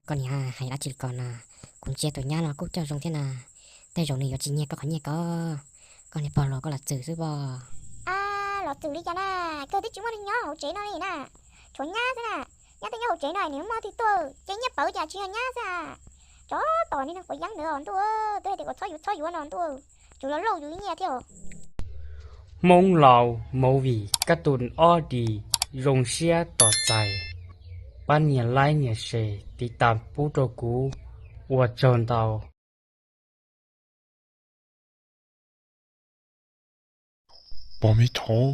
Koj niam hais dab tsi li ko na? Kuv ntsia tus nyab no kuj coj zoo thiab na, tej zaum nws yuav tsis nyiag koj qhov nyiaj ko. Koj niag pog los koj los txwm xwb pob. A, los txwm li cas na? Kawg twb tsis muaj neeg nyob hauv tsev no li na, tshuav nyab xwb na. Nyab twb nyob hauv tsev no nws muaj twg tuaj ces nyiaj pawv cas tsis yog nyab xwb a. Tsov tom niag neeg quav yeeb ntawd ntuj, twb hais tias kom txhob yuav txhob yuav no ntuj, tsuas los lauj yus ib nyiaj thiab. Hmoob Laus Movie kab tus ob dis zoo siab tos txais, pab nias like nias share tiv tas pub rau kuv, ua tsaug ntau. Pog me thov,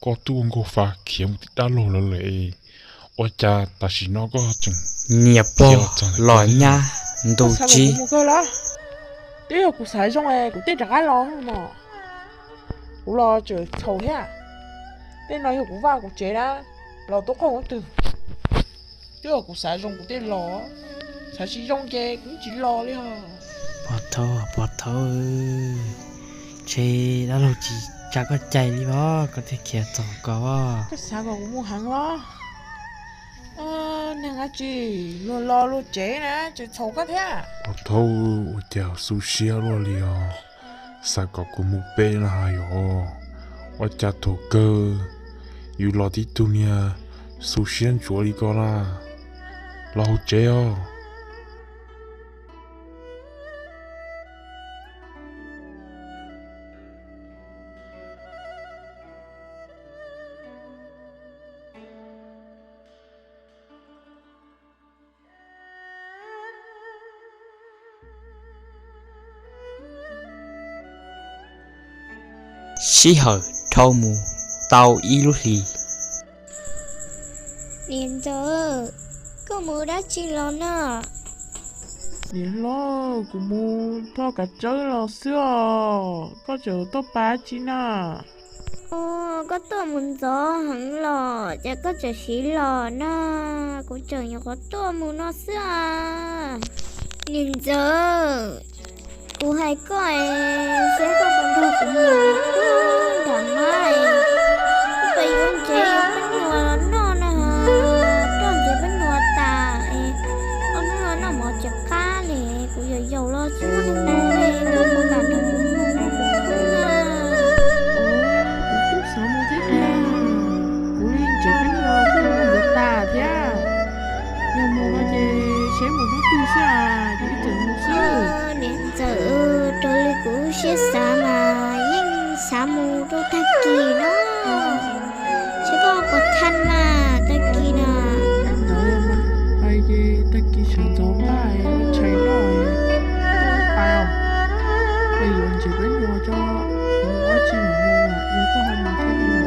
koj twb ua nkauj fa khiav mus tim dab laug lawm lawm, ua cas tam sim no koj tseem niam pog los nyab ntu tsib? Twb yog kuv xav zoo kuv thiaj rov qab los no, kuv los tseem txhaum thiab. Tej no yog kuv vaj kuv tsev na, los tub qoj ub twg. Twb yog kuv xav zoo kuv thiaj los, xav tsis zoo ces kuv tsis los li os. Pog Thaub, pog Thaub, ntshe dab laug tsis tsa koj cai li os, koj thiaj khiav txog ko. Koj xav kom kuv mus heev los? Neeg dab tsi luag los luag tsev na tseem txhaum koj thiab. Pog Thaub, ua cas xu siab luaj li os? Xav kom kuv mus peb na has yom? Ua cas thaum kawg yus los tib tug niag xu siab ntsuav li ko na? Los hauv tsev os. Sij hawm dhau mus tau ib lub hlis. Niam ntxawm, koj mus ua dab tsi los na? Niam hlob, kuv mus thoj kav tsawb los xwb os, koj tseem tuaj pab tsi na? Koj tuaj mus ntxov heev los ces koj tseem siv los na, kuv tseem nyuam qhuav tuaj mus no xwb a. Niam ntxawm, kuv hais koj es saib koj puas nrog kuv mus nram mab es, kuv pais yuav ntsev yuav peb nuas noj na, roj ntsev peb nuas tas es, ob hnub no noj mov tsis qab li, kuv yaum yaum los tsis muaj neeg mus li, koj puas kam nrog kuv mus na? Kuv kuj xav mus thiab tiag, kuv li ntsev peb nuas kuj mus yuav tas thiab. Yog mus no ces seb mus hnub twg xwb, ces ib txwm mus xwb. Niam ntxawm, raws li kuv siab xav mas yeej xav mus rau tag kis no, seb koj puas thaj mas tag kis na. Ntawd mas, pais ces tag kis sawv ntxov npaj es ua tshais noj es tuaj pais os. Pais yuav ntsev peb nuas tso, kuv mus ua tsis mam mus, yog koj ho mus thiab no,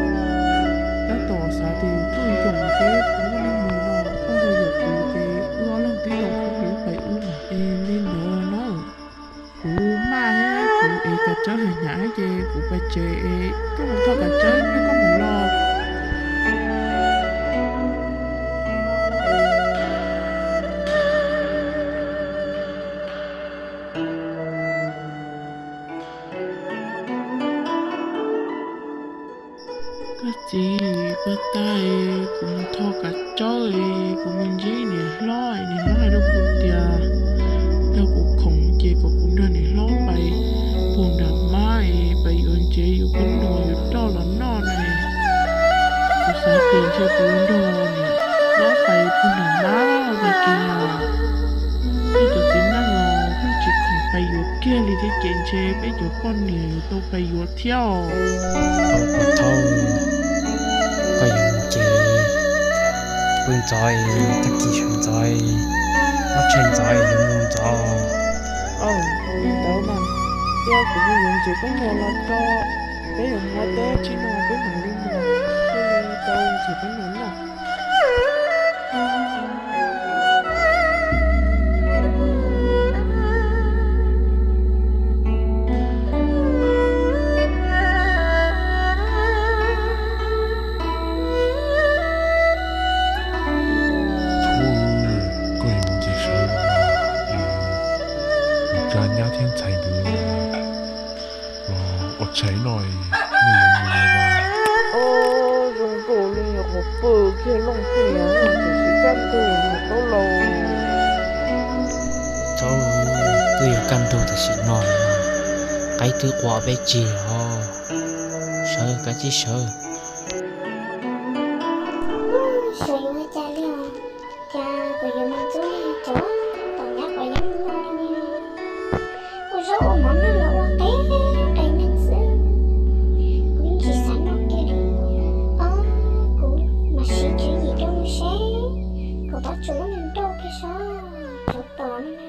tab tom xav tias yus tuaj yoos thiab kuv muaj neeg mus no, koj ho yuam kuv ces wb ob leeg twb tau khub pes pais wb mas. Es li ntawd na, kuv maj thiab kuv ev kav tsawb hais hnyav ces kuv pais tsev es koj mus thoj kav tsawb thiab koj mus los. Koj txiv, koj tag es kuv mus thoj kav tsawb es kuv mus ntsib niam hlob, niam hlob hais rau kuv tias yog kuv khoom ces kom kuv nrog niam hlob pais puag nram mab es pais yuav ntsev yuav peb nuas yuav roj los noj na. Kuv xav tias ntshe kuv yuav nrog niam hlob pais puag nram mab tag kis no. Peb cov txiv neej los peb tsis khoom pais yuav kiag li thiab ces ntshe peb cov poj niam yuav tau pais yuav thiab os. Pov Thauj, koj yuav mus ces pw ntxov, tag kis sawv ntxov, ob tshais ntxov yuav mus ntxov. Aw, li ntawd mas, yog kuv mus yuav ntsev peb nuas los tso, peb yuav mus ua teb tsis no peb mam li mus, thiaj li tau ntsev peb nuas noj. Thaub, koj yuav mus ces sawv los, mus tsa nyab thiab ntxhais nkawd los ua tshais noj, nej yuav mus los mas. Zoo nkaus li nyuam qhuav pw kiag looj hlias, tam sim kaj ntug mus tau los. Twb yuav kaj ntug tam sim no, qaib twb qua peb tsig os. Sawv, kav tsij sawv. Sawv yuav ua cas li os? Cas kuv yuav mus ntxub nej cov tom nyab quav yeeb no ne? Ua zaub ua mov noj los ua qe qe neeg xwb. Kuv yeej tsis xav noj kiag li. Ob, kuv mam siv tswv yim rau mus seb kuv pab tsuas lub me nrauj kiag saib puas pom no na.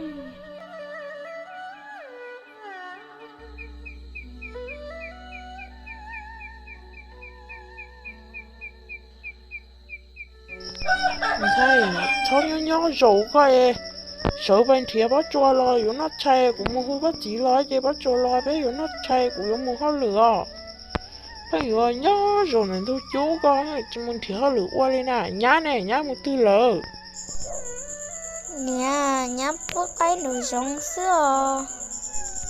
Ntxhais, txhob nyob nyob zaum koj es, sawv pais nrhiav pob tsuas los yuav noj tshais, kuv mus hu koj txiv los ces pob tsuas los peb yuav noj tshais, kuv yuav mus hauj lwm os. Pheej yuav nyob zaum ntawm ntug cub, koj tsis mus nrhiav hauj lwm ua li na. Nyab ne, nyab mus twg lawm? Niam, nyab pub qaib nraum zoov xwb os.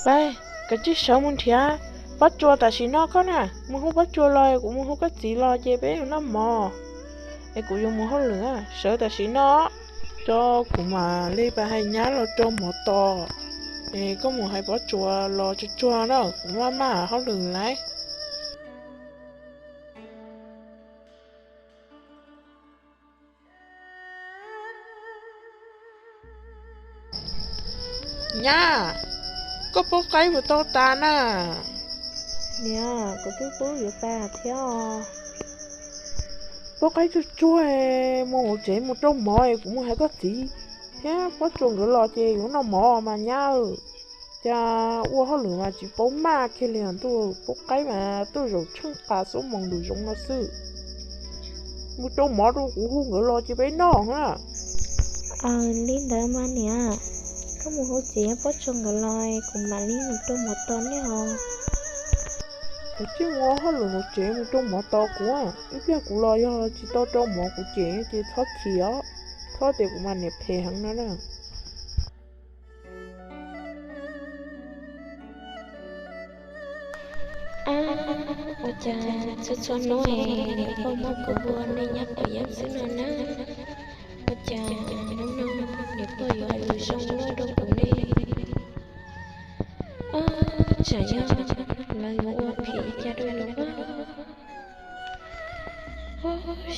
Pab, kav tsij sawv mus nrhiav pob tsuas tam sim no koj na. Mus hu pob tsuas los kuv mus hu koj txiv los ces peb yuav noj mov es kuv yuav mus hauj lwm. Sawv tam sim no, coj kuv mam li pab hais nyab los rau mov tos es koj mus hais pob tsuas los tsuag tsuag na, kuv maj maj hauj lwm lawm. Nyab, koj pub qaib puas tau tas na? Niam, kuv twb pub yuav tas thiab os. Pub qaib tsuag tsuag, mus hauv tsev mus rau mov es kuv mus hais koj txiv thiab pob tsuas nkawd los ces yuav noj mov mas nyab. Cas ua hauj lwm mas tsis paub maj kiag li ntuj, pub qaib mas tuaj zaum tsheej qas xub moos nraum zoov no xwb. Mus rau mov rau kuv hu nkawd los ces peb noj na. Aws, li ntawd mas niam, koj mus hu txiv pob tsuas nkawd los kuv mam li mus rau mov tos nej os. Kuv tsis mus hauj lwm hauv tsev, mus rau mov tos kuv. Ib pliag kuv los yog tsis tau rau mov kuv cem ces txhob chim os, txhob tias kuv mas niam phem heev no na. Ab, ua cas txhua txhua hnub es niam pog muab kuv hu ua nej nyab quav yeeb xwb no na? Ua cas hnub no niam pog yuav hais lus zoo luaj rau kuv ne? Ab, tsam yog lawv yuav ua phem li cas rau yus?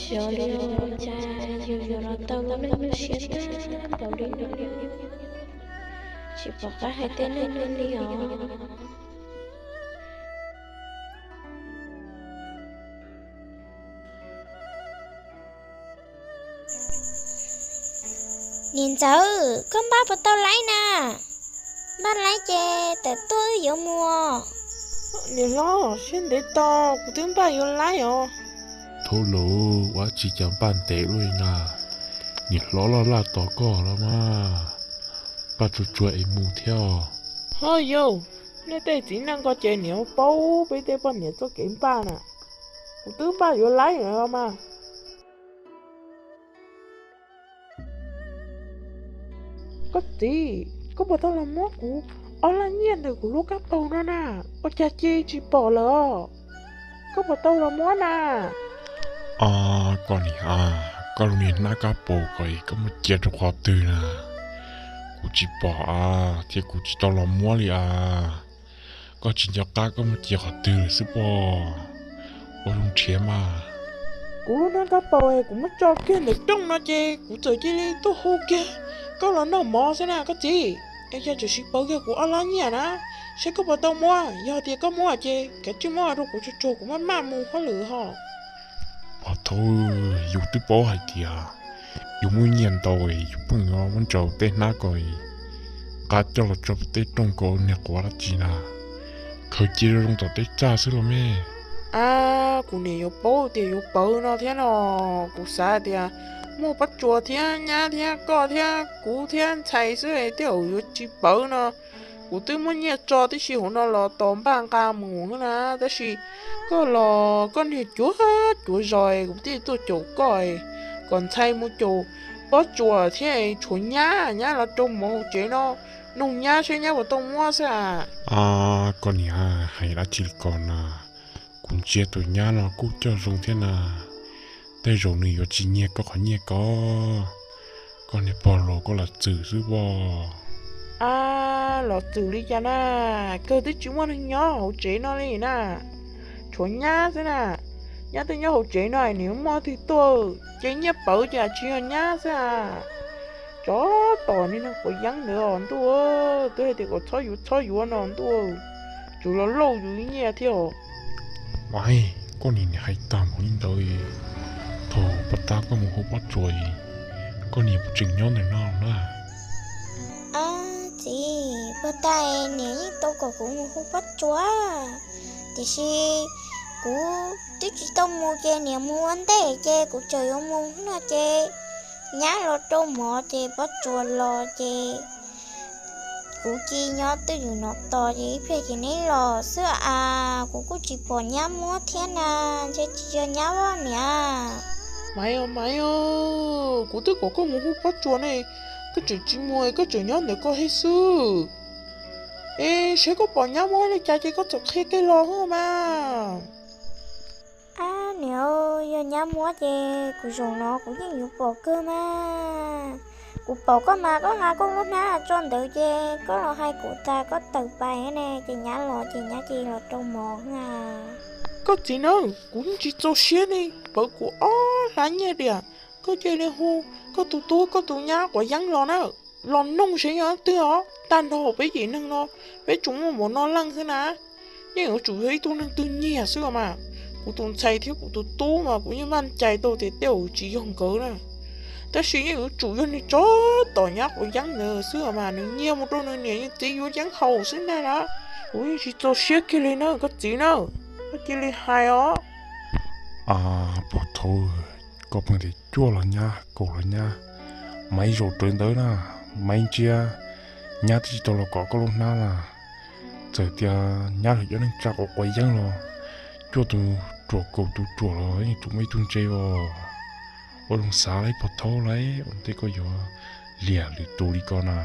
Xyov li os, ua cas yus yuav los tau lub neej nyuaj siab tag npaum li no li. Tsis pom qab hais tej neeg no li os. Niam ntxawm, koj npaj puas tau laib na? Npaj laib ces tawm tuaj wb yuav mus. Niam hlob, siab ntev tos, kuv twb npaj yuav laib os. Thaub laus, ua tsis cas npaj ntev luaj li na. Niam hlob loj laj tos koj los mas, npaj tsuag tsuag es mus thiab os. Ho yau, nej tej txiv neej ko ces niam paub peb tej poj niam txoj kev npaj na. Kuv twb npaj yuav laib lawm los mas. Koj txiv, koj puas tau los muab kuv ob lab nyiaj ntawm kuv lub kab paug no na? Ua cas cia tsis pom lawm os? Koj puas tau los muab na? Os, koj niam, koj lub niag hnab kab paug ko koj muab cia rau qhov twg na? Kuv tsis pom thiab kuv tsis tau los muab li as. Koj tsis nco qab koj muab cia qhov twg lawm xwb pob? Ua zoo nrhiav mas. Kuv lub hnab kab paug kuv muab tso kiag ntawm rooj no ces kuv txawm cia li tuaj hu kiag koj los noj mov xwb na koj txiv. Es yog tseem siv pawv kiag kuv ob lab nyiaj na, seb koj puas tau muab. Yog tias koj muab ces kav tsij muab rau kuv tsuag tsuag, kuv maj maj mus hauj lwm ho. Pog thaub, yus twb paub hais tias yus muaj nyiaj ntau, yus pheej yuav muab ntsaws tej hnab ko, qab coj los tso tej rooj ko niag quav dab tsi na, khaws cia zoo tom tej txaj xwb los me. A, kuv niam yuav paub tias yuav pawv no thiab no. Kuv xav tias muaj pob tsuas thiab nyab thiab koj thiab kuv thiab ntxhais xwb tej zaum yuav tsis pawv no. Kuv twb muab nyiaj tso tib si hauv no los tos npaj nqa mus na, tab sis koj los koj niag cuav cuav zos, kuv thiaj tuaj caum koj kom ntxhais mus caum pob tsuas thiab tshuav nyab, nyab los rau mov hauv tsev no, nug nyab seb nyab puas tau muab xwb a. A, koj niam hais dab tsi li ko na? Kuv ntsia tus nyab no kuj coj zoo thiab na, tej zaum nws yuav tsis nyiag koj qhov nyiaj ko. Koj niag pog laus koj lam txwm xwb pob. A, los txwm li cas na, kawg twb tsis muaj neeg nyob hauv tsev no li na, tshuav nyab xwb na. Nyab twb nyob hauv tsev no, nws muaj twg tuaj ces nyiaj pawv ces tsis yog nyab xwb a. Tsov tom niag neeg quav yeeb ntawd os ntuj, twb hais tias kom txhob yuav txhob yuav no ntuj, tsuas los lauj yus ib nyiaj thiab os. Maiv, koj niam niam hais tag mus li ntawd, thaum puag ta koj mus hu Pob Tsuas, koj niam puas tseem nyob ntawm no na? Ab txiv, puag ta niam yeej tau kom kuv mus hu Pob Tsuas, tiam sis kuv twb tsis tau mus ces niam mus ua ntej ces kuv tseem yuav mus no ces nyab los rau mov ces Pob Tsuas los ces kuv cia nyob twj ywm no tos ces ib pliag ces neb los xwb as, kuv kuj tsis pom nyab muab thiab na, ntshe tsis yog nyab os niam. Maiv os Maiv os, kuv twb kom koj mus hu Pob Tsuas ne, koj tseem tsis mus koj tseem nyob ntawm koj thiab xwb. Es saib koj pom nyab muab li cas ces koj txawm qhia kiag los mas. Ab niam, yog nyab muab ces kuv zaum no kuv yeej yuav pom kawg mas. Kuv pom koj mas koj nqa koj lub hnab tso ntawd ces koj los hais kuv tas koj tawm pais ne ces nyab los ces nyab cia li los rau mov na. Koj txiv na, kuv yeej tsis txaus siab li, pawv kuv ob hlab nyiaj diam, koj cia li hu koj tus tub koj tus nyab quav yeeb los na, los noog seb yog leej twg os, tag nrho peb yim neeg no, peb tsuas muaj npaum no leej xwb na. Yeej yuav tsum yog ib tug neeg twg nyiag xwb os mas. Kuv tus ntxhais thiab kuv tus tub mas kuv yeej maj cai tau tias tej zaum tsis yog nkawd na. Tab sis yeej yuav tsum yog niag tsov tom nyab quav yeeb ntawd xwb os mas, nws nyiag mus rau nws niam nws txiv yuav yeeb haus xwb ntag na. Kuv yeej tsis txaus siab kiag li na koj txiv na, koj cia li hais os. A, pog Thaub, koj pheej tias cuaj los nyab, kaum los nyab, Maiv zaum rawv ntawd na, Maiv ntsia nyab twb tsis tau los kom koj lub hnab na. Txawm tias nyab los cov neeg tsa quav quav yeeb los, cuaj tus ruam kaum tus ruam los yeej tsum muaj ib tug ntse os. Ua zoo xav lauj pog Thaub lauj, ua ntej koj yuav liam lwm tus li ko na.